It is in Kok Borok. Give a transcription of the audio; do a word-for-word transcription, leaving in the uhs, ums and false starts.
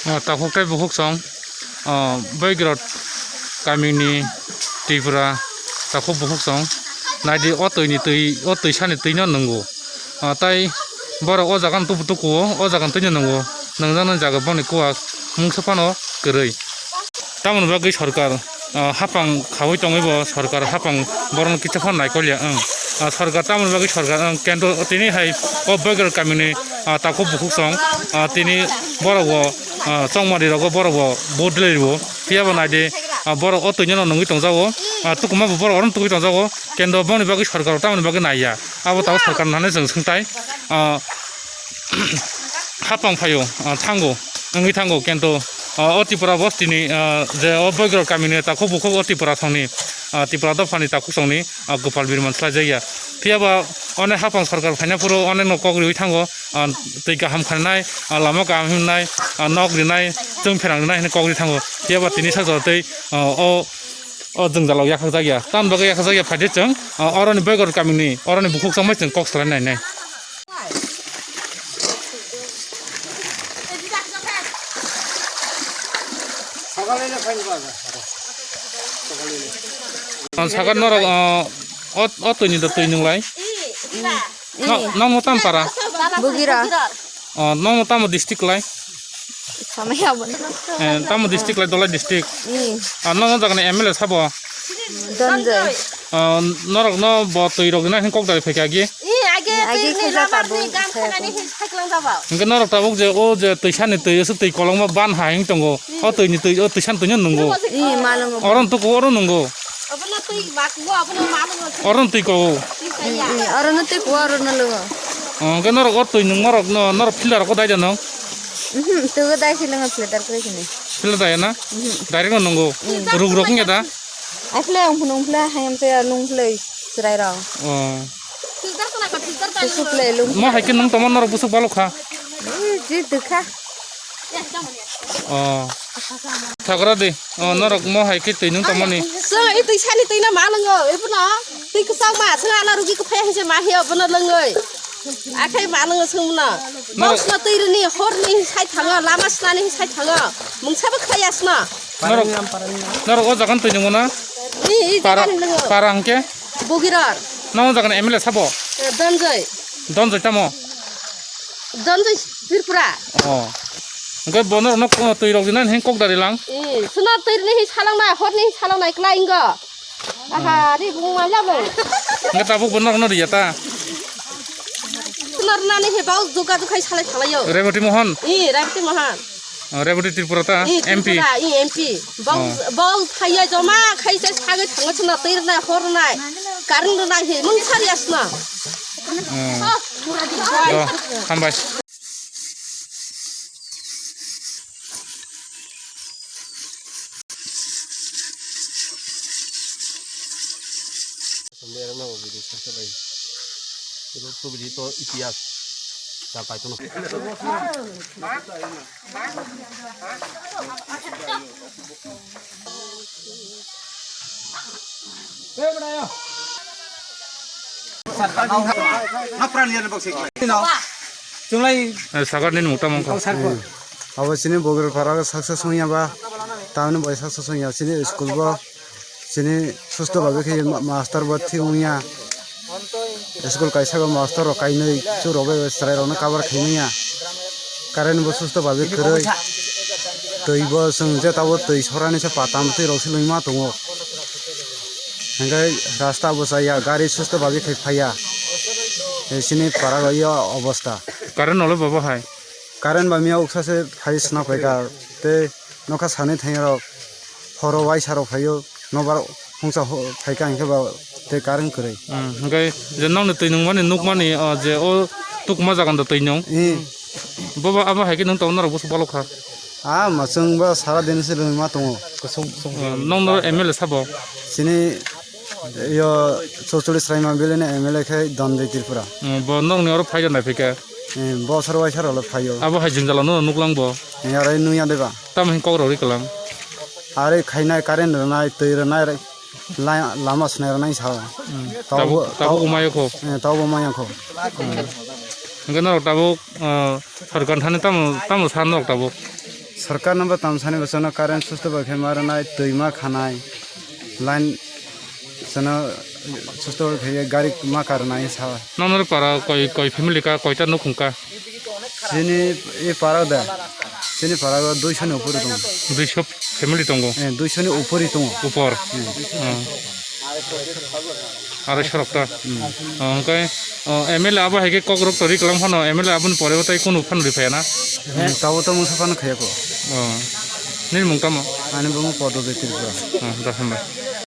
O takhuk tei bukhuk song, o Boigrot kamini Tripura takhuk bukhuk song. Naidi o twini twi, o twisani twino nwngo. O tai borok o jaga no tubu tukuo, o jaga no twino nwngo. Nwngjak nang jaga boni kuwak mungsa phano kwrwi. Tamoni bagwi sorkar, ah, hapang khaui tongwi bo sorkar hapang borokno kisa phano naikolya, ang, ah, sorkar tamoni bagwi sorkar, ang, kendro tini hai o Boigrot kamini, ah, takhuk bukhuk song, ah, tini borok bo, ah, chongmani rogo borok bo vote rwlaio. Phiya bo naidi, ah, borok o twino no nungwi tongjago, ah, tukuma bo borok oro tugwi tongjago, kendro boni bagwi sorkar tamoni bagwi naiya. Abo tabuk sorkar nani chwng swngtai, ah, hapang phaio, ah, thango, wngwi thango, kento, ah, o Tripura bostini, ah, je o Boigrot kamini takhuk bukhuk o Tripura songni, ah, Tripura dophani takhuk songni, ah, Gopal Birman swlaijakya. Phiya ba onek hapang sorkar phaina phuru onekno kok riwi thango, ah, twi kaham khainai, ah, lama kaham himnai, ah, nok rinai, chwng pherang rinai hinwi kok ri thango. Phiya ba tini sajora tei, ah, o, o jwngjalo yakhakjakya. Tamoni bagwi yakhakjakya phaidi chwng, ah, oroni Boigrot kamini, oroni bukhuk chongmai chwng kok salai nainai. Ah, sakha norok, ah, o, o twini da twi nwnglai? No, nokno tam para? Bugira. Ah, nokno tamo district lai? Samaya bo. Eh, tamo district lai, Dolai district. Hmm. Ah, nokno jagani M L A sabo? Donjoi. Ah, norokno bo twi rok na hin kok dari phaikha agi? Agi khaisa tabuk. Hingke norok tabuk je o je twisani twi, aswk twi kolokma ban ha hing tongo. O twi ni twi, o twi san twi no nungo. Oro no tuku, oro nungo. Oro no twi ko. Oro no twi ko, oro no lungo. O, hingke norok o twi nung, norok no, norok filter rok ko dai da nung? Mhm, tugo dai si lungo filter ko sini. Filter dai na? Direct no nungo. Ruk rok hingke da? Akhle ungphun ungphle hayam se lung phle chwrai rok. O. Kusuk le lung. Mo hai khe nung tongma norok bwswk balok kha. Ji dukha. O. Thagra di. O, norok mo hai khe twi nung tongmani. Sung i twi sani twi na ma lwngo. Ibuno twi kwchak ma sung ana rugi kwthai hai se ma hiya bono lwngoi. Akhai ma lwngo sung bono. Norok. Box no twi rini hor ni sai thango lama snani sai thango. Mungsa bo khaya sna. Norok, norok o jagan twi nungo na? I, i para, jagan nungo. Para hingke? Bogiror. Nang o jagani M L A sabo? Eh, Donjoi. Donjoi tamo? Donjoi Tripura. O. Hingke bono no twi rok dinani hin kok dari lang? I, suna twi rini hi salang na, hor ni hi salang na, ikla ingo. Aha, ri bung ma jabo. Hingke tabuk bono no riya ta? Suna rinani hi bau duka dukai salai salayo. Reboti Mohan? I, Reboti Mohan. O, Reboti Tripura ta? I, M P? Tripura, i, M P. Bau, bau thaiya joma khai se sagai thango suna twi rwnai, hor rwnai, current rwnai he, mung sari asna. O, hambai. Sambil orang mau video santai lagi. Itu tuh begitu ikhlas. Sampai tuh. Chunglai. Eh, sagar nini mukta mangkha. Abo chini Bogir para success wngya ba, tamni bai success wngya chini school bo. Chini susto babe khe ma-, master bo thik wngya. School kaisa o master rok kainwi chwng rok bai chwrai rok no cover khai manya. Current bo susto babe kwrwi. Twi bo chwng je tabuk twi sorani se pata mwtwi rok se lwngma tongo. Hingke rasta bo chaya, gari susto babe khai phaiya. Chini para rok yo obostha. Current nolo bobo hai. Current ba miya uksa se phai sna phaikha tei nokha sanwi thangya rok horo waisa rok phaio nobar hongsa phaikha hingke ba tei current kwrwi. Hmm, hingke je nokni twi nungmani nukmani, o, je o tukma jaga da twi nung. Hmm. Bobo abo hai khe nung tong norok bwswk balok kha. Ah, ma chwng ba sara din se lwngma tongo. Kusung, kusung. O, nokno M L A sabo? Chini yo Chocholi Sraima Valley ni M L A khe Donjoi Tripura. Hmm, bo nokni oro phai rwnai phaikha. Eh, bosor waisa rok le phaio. Abo hai jwngjal no nuklang bo. Eh, aro nungya deba. Tamo hin kok rok ri kwlang. Are khainai current rwnai, twi rwnai, la-, lama swnai rwnai sao. Hmm. Tabo, tabo, tabo tabo umayo kho. Eh, tabo maya kho. Hmm. Hwnkhe norok tabuk, ah, sorkar thani tamo, tamo san norok tabuk? Sorkar no bo tamo sani bo chwngno current susto bai khe ma rwnai, twi ma khanai, line chwngno susto bai khe gari ma karnai sa. Noknwi para koi, koi family ka, koita nukhung ka? Chini e para da, chini para o duiso ni upor tongo. Duiso family tongo? Eh, duiso ni upori tongo. Upor? Hmm. Oh. Arai sorok ta? Hmm. Oh, hwnkhe, oh, M L A abo hai khe kok rok tori kwlang phano, M L A aboni pore o tai kunu phano ri phaiya na? Hmm, tabo to mungsa phano khaiya ko. Oh. Nini mung tamo? Ani bumung Podo Jyoti Tripura. Oh, da hambai.